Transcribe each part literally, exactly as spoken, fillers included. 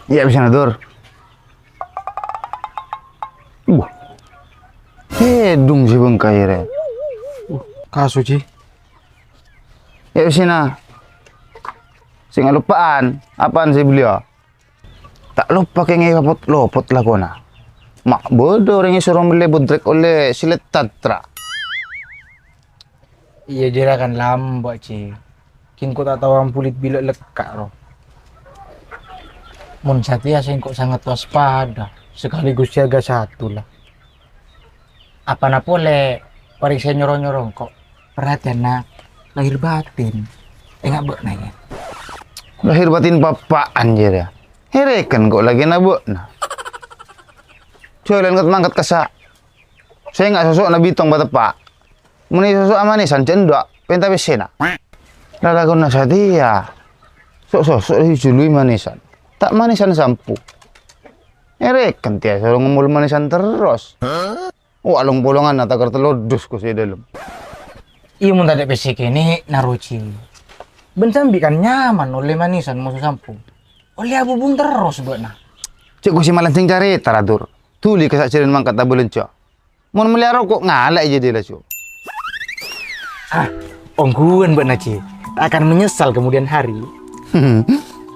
Iyâ, bisa ngatur. Wah. Hèdung sè bengkay rè. Uh, kaso, Ji. Iyâ, sèna. Sè ngalopa'an, apaan sè beliau? Ta' loppa kèngèng lopot-lopot lakona. Ma' bâdâ orèng èsoro mellè bodrek ollè silet tatra. Iyâ, jârèya kan lambâ', Ji. Kèng engko' ta' tao ambu lit bilâ lekka', ro. Mon satèya sèngko' sanget waspada, sekaligus siaga satu, la. Apana polè, parèksa nyoro-nyoro engko'. Perhatianna lahir batin. Enga' bâ'na, yâ. Lahir batin papa'an, jârèya. Hèrèken engko' lakèna bâ'na. Jhâlân nget-mangket kassa'. Sènga' soso'na bitong pateppa'. Mon è soso'a amanisan, jhâ' endâ', pènta pèssèna. Lalakonna satèya. So'-soso' èjhuluwi manisan. Ta' manisan sampo. Èrèken tèya soro ngompol manisan terros. Oh, along-polonganna takar tello dus ko sè dâlem. Iyâ, mon tadâ' pèssè kènè', Naroji. Bân sambi kan nyaman ollè manisan moso sampo. Ollè abubung terros bâ'na. Cè' ko sè malanjhâng carèta, Radur. Dhuli ka sajhâlân mangkat abâlânjhâ. Mon mellèya roko' ngala' è jâdiyâ laju. Ah, ongghuwân bâ'na, Ji. Akan menyesal kemudian hari.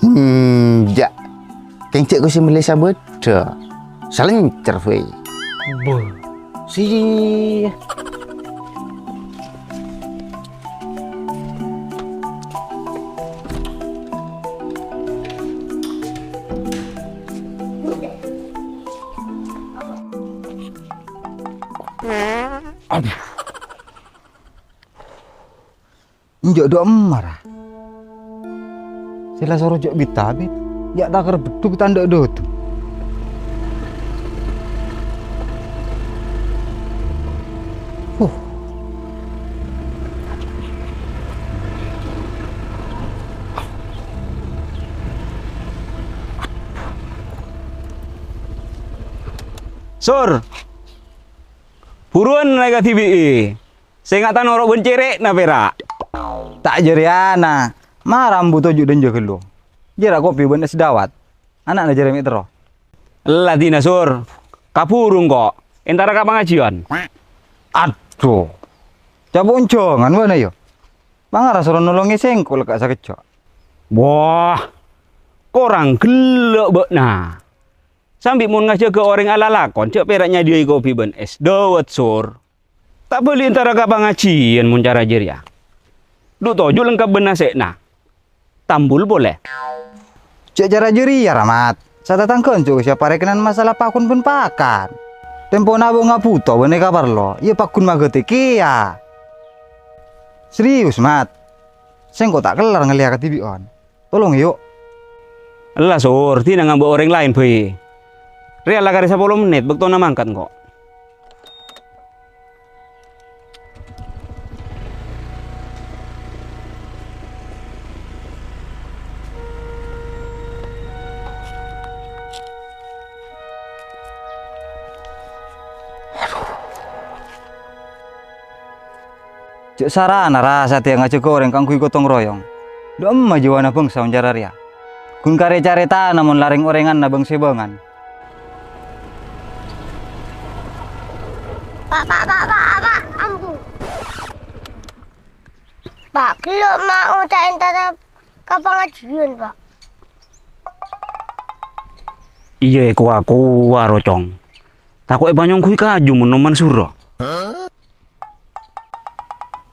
Hmm, jâ'. Kèng cè' ko sè mellè sabâdâ. Salèncèr, wèy. Bâh, si. Adhu. Enjâ' dâ' emma, ra. Sè la soro jâ' bit-abit, jâ' takar beddhu bit andâ' dâdhu. Huh. Sur! Buruwân naèka dhibi'i. Sènga' ta' noro' bân cèrè'na pèra'. Ta' jârèyana, mara ambu toju' dânjâ ghâllu. Jârèya kopi bân ès dawat. Ana'na jârèya mè' terro. Ella dina, Sur. Kabhuru engko'. Entara ka pangajiyân. Adhu. Ca' ponjhângan bâ'na, yâ. Mangara soro nolongè sèngko' lekka' sakejjhâ'. Wah. Korang ghellâ' bâ'na. Sambi mon ngajâgâ orèng alalakon, jâ' pèra' nyadhiyâi kopi bân ès dawat, Sur. Ta' bâli entara ka pangajiyân mon cara jârèya. Dhu toju' lengkap bân nasè'na. Tambul polè. Jâ' cara jârèya, Ramat. Satatangghâ onjhuk sè parèkkenan masalah pakon bân pakan. Tempona abâ' ngabhuto bân èkaparlo, iyâ paggun maghâtè kèya. Serius, Mat. Sèngko' ta' kellar ngallèya kadhibi'ân. Tolong, yu'. Ella, Sur, dina ngambâ' orèng laèn bhâi. Rèya la karè sapolo mennit, bâktona mangkat engko'. Jâ' sarana ra satèya ngajâgâ orèng kaangghuy gotong royong. Dâ' emma jiwana bângsa mon cara rèya. Ghun karè-carètana mon la rèng-orènganna bâng-sèbângan. Pa', pa', pa', pa', pa', ambu. Pa', ghellu' ma' oca' entara ka pangajiyân, Pa'. Iyâ, èkowa-kowa, ro, Cong. Tako' èpanyongghuy kaju mon Noman suro.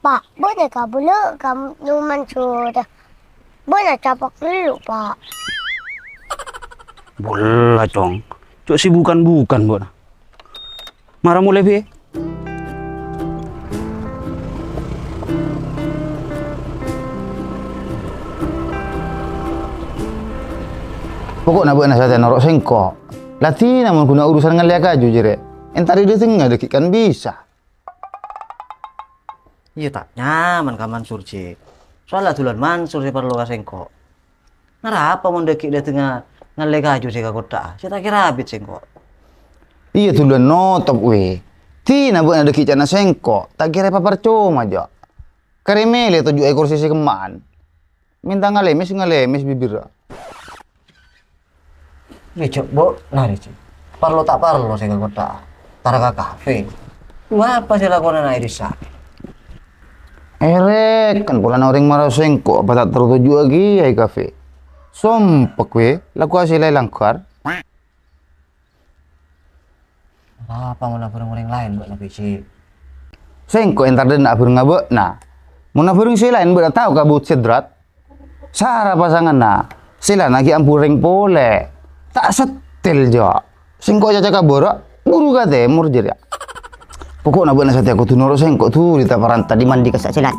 Pa', bâ'na kabulâ ka Noman suro. Bâ'na capa' ghellu', Pa'. Bola, Cong. Jâ' sè bukan-bukan, bâ'na. Mara molè, Bi. Pokokna bâ'na satèya noro' sèngko'. Ladhinna mon ghuna urusan ngallèya kaju jârèya, èntarè dâtengnga dâgghi' kan bisa. Iyâ, ta' nyaman ka Mansur, Ji. Soalla dhulân Mansur sè parlo ka sèngko'. Narapa mon dâgghi' dâtengnga Ngallè kaju sè ka kottha'a, sè ta' kèra abit sèngko'. Iyâ, dhulân notop, wè. Dina bâ'na dhâggi' ca'na sèngko', ta' kèra èpaparcoma, jâ'. Karè mèlè toju'â korsi sè kemma'an. Mènta ngalèmès, ngalèmès bibirra. Rè, jâ', Bo', narè, jâ'. Parlo ta' parlo sè ka kottha'a. Tara ka kafè. Apa sè lakona na' è dissa'? Èrèken polana orèng mara sèngko', apa ta' terro toju'âghi è kafè. Sompek, wè, lakowa sè laè langghâr. Apa mon abhâreng orèng laèn bâ'na bhâi? Sèngko' entar dâ' na' abhâreng bâ'na. Mon abhâreng sè laèn bâ'na tao ka Abu Sidrat? Sara pasanganna. Sè laènna ghi' ambu orèng polè. Ta' settèl, jâ'. Sèngko' caca ka bârâ', buru ka tèmor jârèya. Poko'na bâ'na satèya kodhu noro' sèngko', dhuli ta' paranta, di-mandi kassa' sè laèn.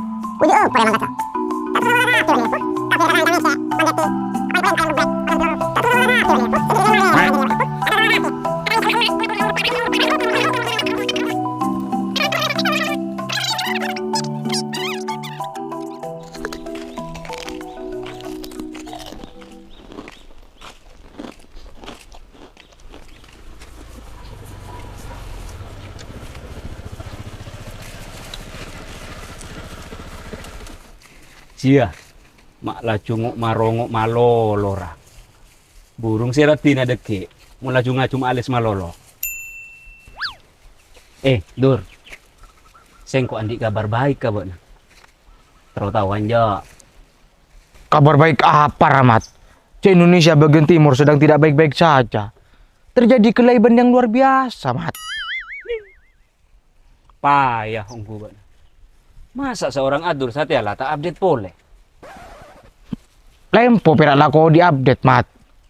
Jiyâ, ma' laju ngo'-marongo' malolo, ra. Burung sè raddhinna dhâggi', mon laju ngajum alès malolo. Eh, Dur. Sèngko' andi' kabar baik ka bâ'na. Terro taowan, jâ'. Kabar baik apa, ra, Mat? Jâ' Indonesia bagian timur sedang tidak baik-baik saja. Terjadi kelaiban yang luar biasa, Mat. Paya ongghu bâ'na. Masa' seorang Adur satèya la ta' update polè? Lèmpo pèra' lako di-update, Mat.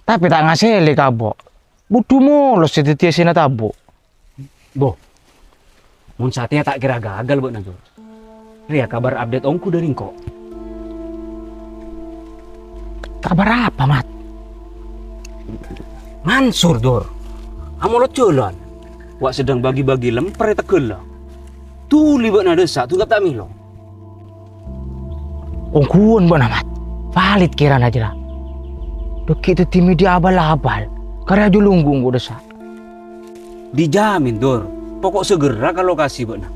Tapè ta' ngasèlè kabo'. Budhu molos sè dhâddhiyâ sèna tabu'. Bo, mon satèya ta' kèra gagal bâ'na, Dur. Rèya kabar update ongghu dâri engko'. Kabar apa, Mat? Mansur, Dur. Amolot jhâlân. Wa' sedang bagi-bagi lèmpèr è teggalla. Dhuli bâ'na dâssa' dunggap ta' mèlo. Ongghuwân bâ'na, Mat. Valid kèrana jârèya. Dhâggi' dhâddhi media abal-abal. Karè ajhâlongghu engko' dâssa'. Dijamin, Dur. Poko' segera ka lokasi bâ'na.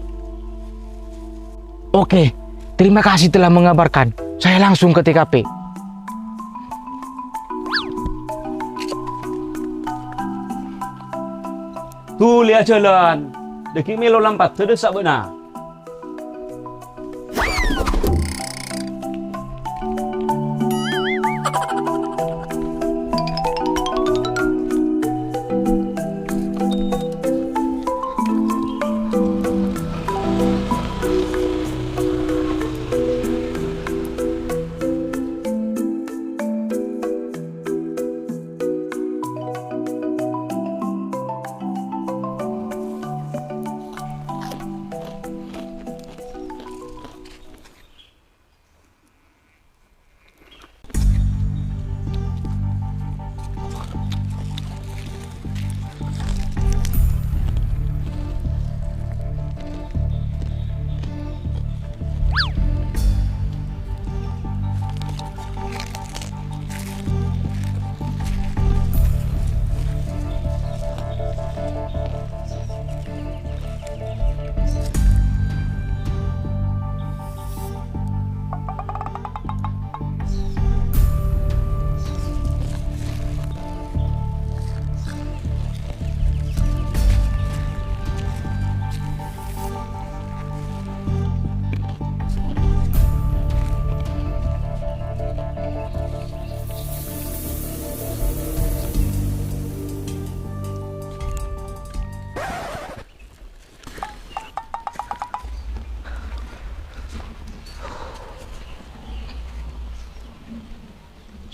Oke, terima kasih telah mengabarkan. Saya langsung ke T K P. Dhuli ajhâlân. Dhâggi' mèlo lampadhâ dâssa' bâ'na.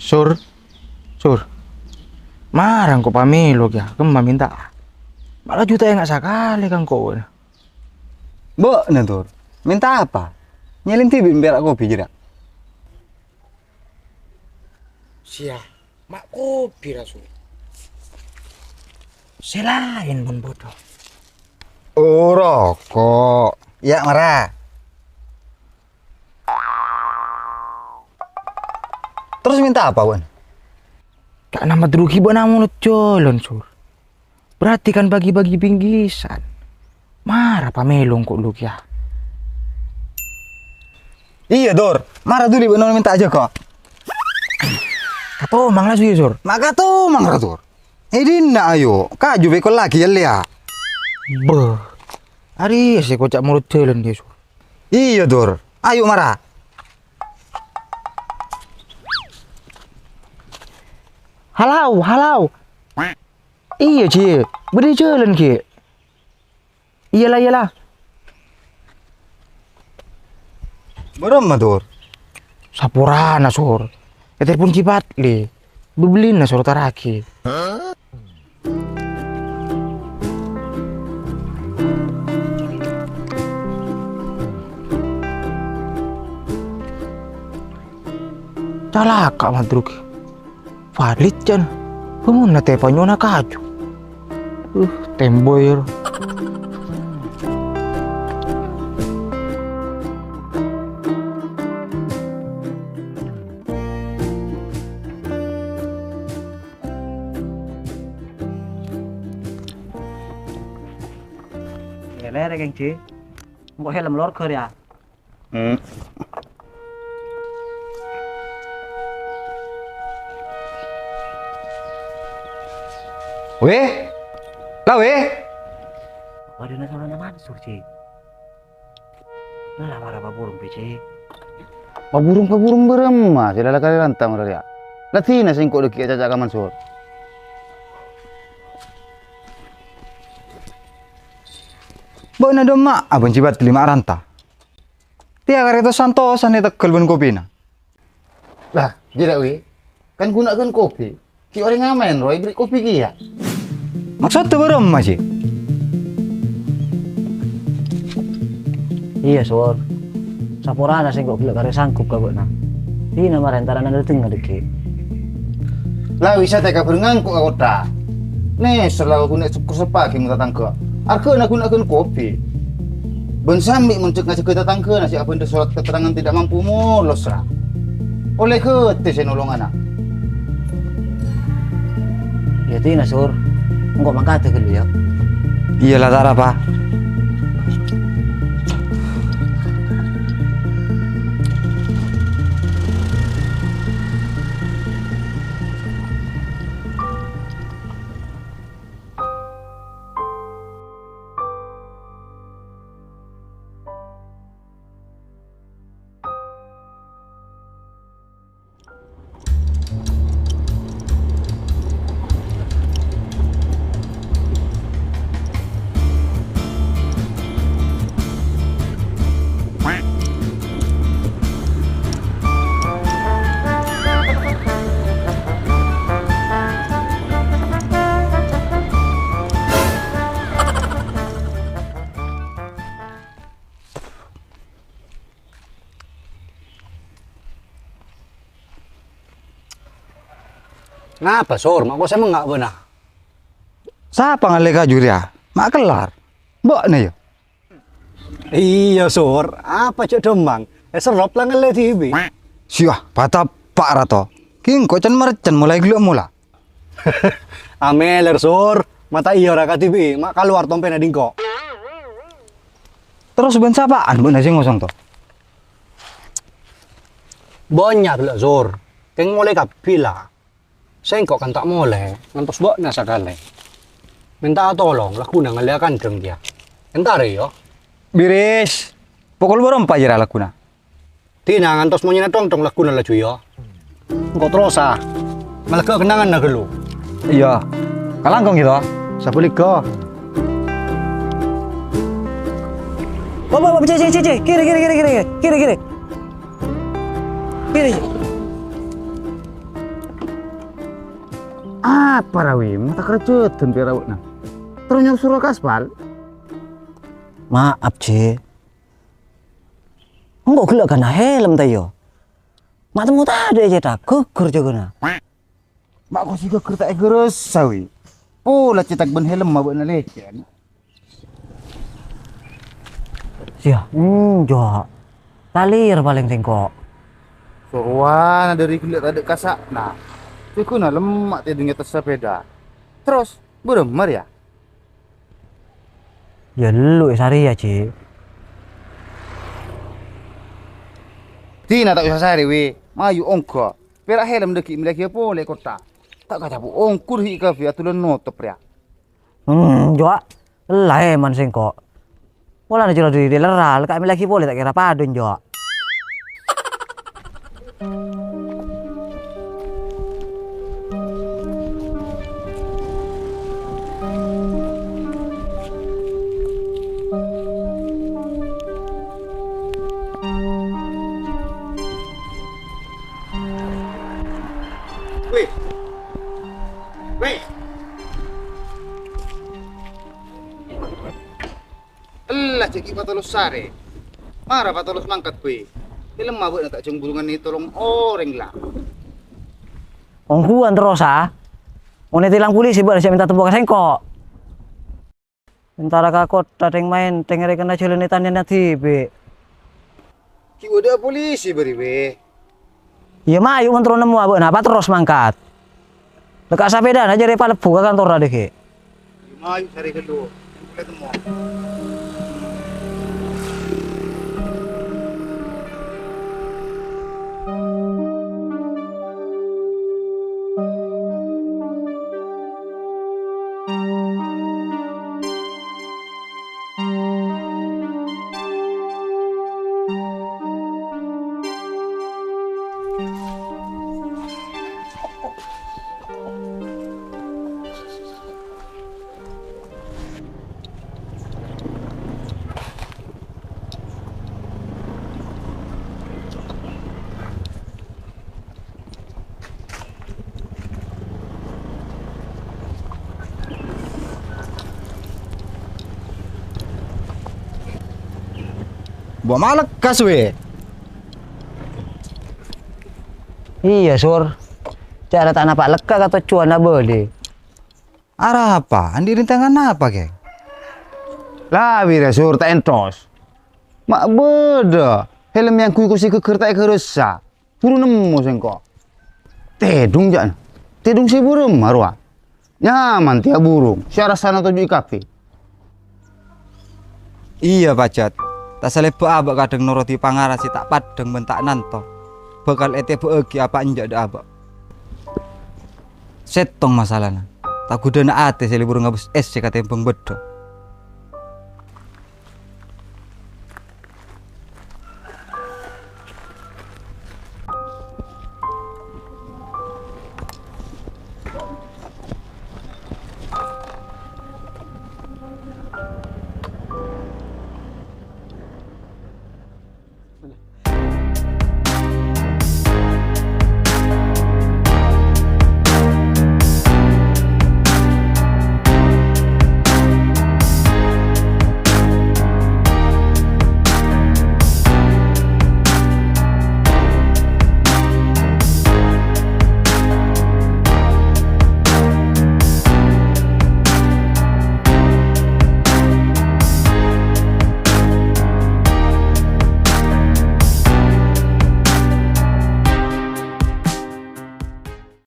Sur, Sur. Mara engko' pamèlo kèya, kemma mènta'a. Ma' laju ta' enga' sakalè ka engko'. Bâ'na, Dur. Mènta apa? Nyèlèn dhibi' pèra' kopi jârèya. Siya, ma' kopi, Rasul. Sè laèn pon bâdâ. Oh, roko'. Iyâ, mara. Terros mènta apa, Wan? Ca'na Madrugi bâ'na molod jhâlân, Sur. Berarti kan bagi-bagi bingkisan. Mara pamèlo engko' lu kèya. Iyâ, Dur. Mara dhuli bâ'na mènta ajâgâ. Katomang la, Sur, yâ, Sur. Ma' katomang ra, Dur. È dinna', ayo. Kaju bèko lagi, yâ, lèya. Bâh. Arèya sè koca' molod jhâlân, yâ, Sur. Iyâ, Dur. Ayo, mara. Halo, halo. Iyâ, Ji. Bâdâ è jhâlân, Ji. Iyâ la, iyâ la. Bârâmma, Dur? Saporana, Sur. Ètelpon Ji Patli. Bâbellina, Sur, taraghi. Calaka', Madrugi. Valid, can. Bângonna tèpa nyona kaju. Uh, temboy, ro. Iyâ, lèrè, Kèng Ji. Engko' helm lorghâr, yâ. Hmm. Wè? La, wè? Padâna solana Mansur, Ji. Nah, la mara paburung, Ji. Paburung-paburung bârâmma, sè la karè ranta mara rèya. La dina sèngko' dhâggi' acaca' ka Mansur. Bâ'na dâ' emma'a bân Ji Patli ma' ranta. Tèya karè tos-santosan èteggâl bân kopina. Lah, jârèya, wè. Kan ghun-laghun kopi. Ghi' orèng amèn rowa èberri' kopi kèya. Maksodda bârâmma, Ji? Iyâ, Sur. Saporana sèngko' ghellâ' karè sanggup ka bâ'na. Dina marè entarana dâtengnga dhâggi'. La wis satèya kabhâr ngangko' ka kottha. Nèser la ghun èsokor-soppa ghi' mon tatangghâ. Arghâna ghun-laghun kopi. Bân sambi mon jhâ' ngajâgâ tatangghâna sè abhândhâ sorat keterangan tidak mampu molos, ra. Ollè ghâtè sè nolongana. Iyâ, dina, Sur. Engko' mangkadhâ ghâllu, yâ. Iyâ la, ta' arapa. Napa, Sur? Ma' kok sè mengnga' bâ'na? Sapa ngallè kaju rèya? Ma' kellar. Bâ'na, yâ? Iyâ, Sur. Apa jhâ' dhâmmang? Èserrop la ngallè dhibi'. Siyah, patappa', Rato. Ghi' engko' can-marcan molaè ghellâ' mola. Amèlèr, Sur. Mata iyâ ra kadhibi', ma' kalowar tompèna dhingko'. Terros bân sapa'an bâ'na sè ngosong, to? Bânnya' ghellâ', Sur. Kèng molè kabbhi, la. Sèngko' kan ta' molè, ngantos bâ'na sakalè. Mènta'a tolong, lagghuna ngallèya kandhâng kèya. Èntarè, yâ. Bèrès. Pokol bârâmpa jârèya lagghuna? Dina ngantos monyèna tongtong lagghuna laju, yâ. Engko' terrosa. Malega kennanganna ghâllu. Iyâ. Kalangkong, yâ, to? Sapanèka. Bapak, bapak, cek, cek, cek, cek. Kiri, kiri, kiri, kiri. Kiri, kiri. Kiri. Apa, Rawi? Mata kerjatan pèra' bâ'na. Terus nyosor ka aspal? Maaf, Ji. Engko' ghellâ' kana helm, ta, iyâ? Ma' temmo tadâ' ècètak, ghâgghâr jâgâna. Ma' kok sè ghâgghâr ta' èghârâsa, wi. Pola cètak bân helm ma' bâ'na lècèn. Yâ, enjâ'. Talèr palèng sèngko'. Sorowana dâri ghellâ' tadâ' kasa'na. Iku na lemma' tèdung è attas sapèda. Terros, bârâmma rèya? Yâ, lu è sarè yâ, Ji. Dina ta' osa sarè, wè. Mayu ongghâ. Pèra' helm dâggi' mellèyaghiyâ polè è kottha. Ta' kacapo' ongghur hi' kabbhi adulan notop rèya. Hmm, jhâ'. Ella, è, man sèngko'. Polana jârèya dâri lerra, lekka' mellèyaghi polè ta' kèra padâ, jhâ'. Wè. Wè. Ella, jhâ' ghi' patolos sarè. Mara patolos mangkat, wè. Helm abâ'na ta' jhâng burungan ètolong orèng, la. Ongghuwân terros, a. Mon ètilang polisi bâ'na jhâ' mènta temmo ka sèngko'. Entara ka kottha tèng-maèntèng rè kènè jhâlân ètanèyanna dhibi'. Ghi' bâdâ'â polisi bâri', wè. Iyâ, mayu mon terro nemmo abâ'na, apa terros mangkat? Lekka' sapèdana jârèya palebbu ka kantorra dâggi'. Iyâ, mayu sarè ghâllu. Polè temmo. Bâ' malekkas, wè. Iyâ, Sur. Jhâ' rèya ta' napa' lekka' ka tojjhuwânna bâli. Arapa? Andi' rintangan apa, Keng? La, wira, Sur, ta' entos. Ma' bâdâ helm èangghuy kursi ghâggâr ta' èghârâssa. Buru nemmo sèngko'. Tèdung, jhâ'na. Tèdung sè bârâmma rowa. Nyaman tèya burung, sè arassana toju' è kabbhi. Iyâ, Pajhât. Ta' salèbâ abâ' kadhâng norodhi pangaran sè ta' paddhâng bân ta' nanto. Bhâkal ètèbâ'âghi apa enjâ' dâ' abâ'. Sèttong masalana, ta' ghudhâna atè sè lebur ngabâs èssè katèmbhâng bâddhâ.